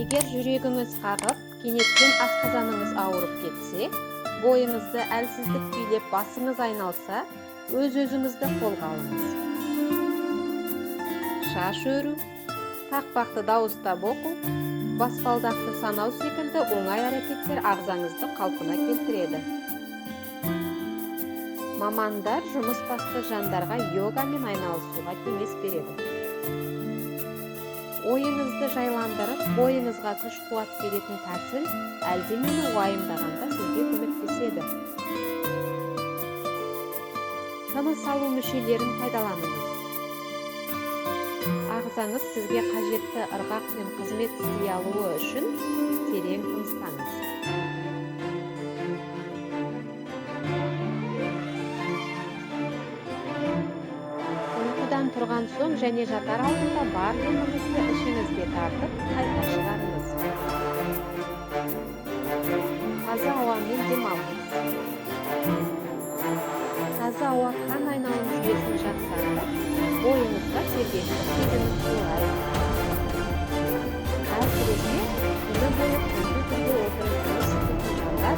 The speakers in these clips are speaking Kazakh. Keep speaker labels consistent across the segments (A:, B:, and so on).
A: Егер жүрегіңіз қағып, кенеттен асқазаныңыз ауырып кетсе, бойыңызды әлсіздік билеп, басыңыз айналса, өз-өзіңізді қолға алыңыз. Шаш өру, тақпақты дауыстап оқу, баспалдақты санау секілді оңай әрекеттер ағзаңызды қалпына келтіреді. Мамандар жұмысбасты жандарға йогамен айналысуға кеңес береді. Ойыңызды жайландырып, бойыңызға күш-қуат беретін тәсіл әлденені уайымдағанда сізге көмектеседі. Тыныс алу мүшелерін пайдаланыңыз. Ағзаңыз сізге қажетті ырғақпен қызмет істей алуы үшін терең тыныстаңыз. Ұйқыдан тұрған соң және жатар алдында бар деміңізді ішіңізге тартып, қайта шығарыңыз. Таза ауамен демалыңыз. Таза ауа қан айналым жүйесін жақсартып, бойыңызға сергектік сезімін сыйлайды. Әсіресе, күні бойы компьютерде отырып жұмыс істейтін жандар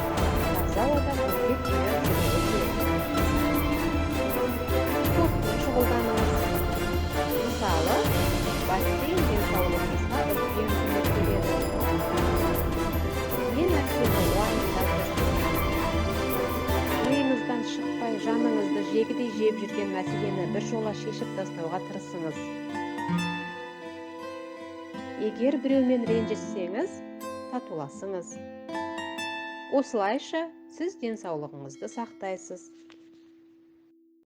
A: таза ауада көбірек жаяу жүруі керек. Спортпен шұғылданыңыз. Мысалы, бассейн денсаулығыңызға үлкен көмек береді. Не нәрсені уайымдап жүрсіз? Миыңыздан шықпай, жаныңызды жегідей жеп жүрген мәселені біржола шешіп тастауға тырысыңыз. Егер біреумен ренжіссеңіз, татуласыңыз. Осылайша сіз денсаулығыңызды сақтайсыз.